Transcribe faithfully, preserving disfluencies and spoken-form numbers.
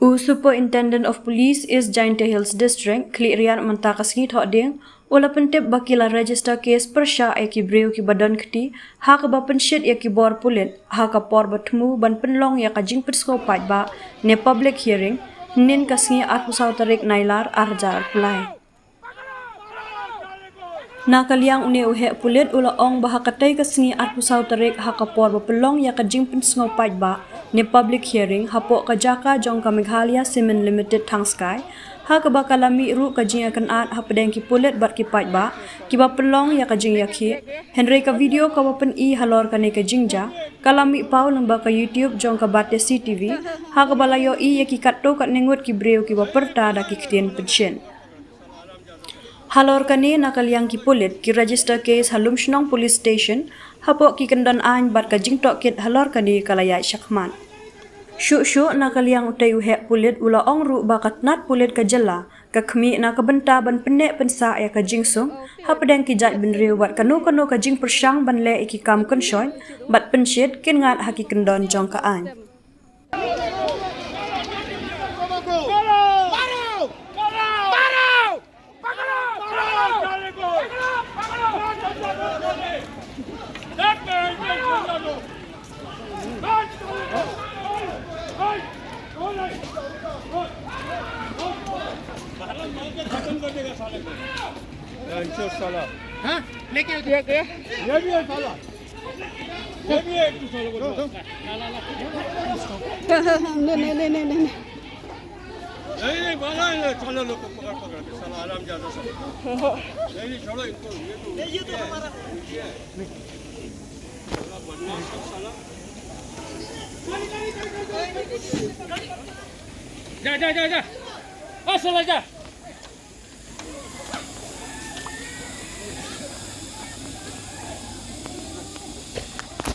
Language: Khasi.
U Superintendent of Police East Jaintia Hills District, Khliehriat, mynta ka sngi Thohdieng, u la pyntip ba ki la register case pyrshah ïa ki briew kiba don kti ha kaba pynshit ïa ki bor pulit ha ka por ba thmu ban pynlong ïa ka jingpynsngew paidbah ne public hearing, hynnin ka sngi arphew saw tarik Nailar arhajar arphew lai. Na ka liang une u heh pulit u la ong ba ha katei ka sngi arphew saw tarik ha ka por ba pynlong ïa ka jingpynsngew paidbah ne public hearing hapoh ka jaka jong ka Meghalaya Cement Limited Thangskai, ha kaba ka la mih ruh ka jingïakynad hapdeng ki pulit bad ki paidbah kiba pynlong ïa ka jingïakhih, hynrei ka video kaba pyni halor kane ka jingjia ka la mih paw lyngba ka YouTube jong ka Batesi T V, ha kaba la ïohi ïa ki katto katne ngut ki briew kiba pyrta da ki ktien pynshit. Halor kane, na ka liang ki pulit ki register case ha Lumshnong Police Station hapoh ki kyndon aiñ bad ka jingtohkit halor kane ka la ïaid shakhmat. Shuh shuh, na ka liang utei u heh pulit u la ong ruh ba ka tnat pulit ka jylla ka khmih na ka bynta ban pynneh pynsah ïa ka jingsuk hapdeng ki jaitbynriew bad kano kano ka jingpyrshang ban leh ïa ki kam kynshoit bad pynshit kin ngat ha ki kyndon jong ka aiñ. खत्म कर देगा साले को। हाँ? लेके आओ। ये भी है साला। ये भी है एक दूसरे को। नहीं, नहीं, नहीं, नहीं, नहीं। नहीं, नहीं, मारा है, साला लोग को पकड़, पकड़ के, साला आराम ज्यादा साला। नहीं, नहीं, छोड़ो इनको, ये तो, ये तो हमारा है। साला बदमाश है, साला। जा, जा, जा, जा। आ, साला जा।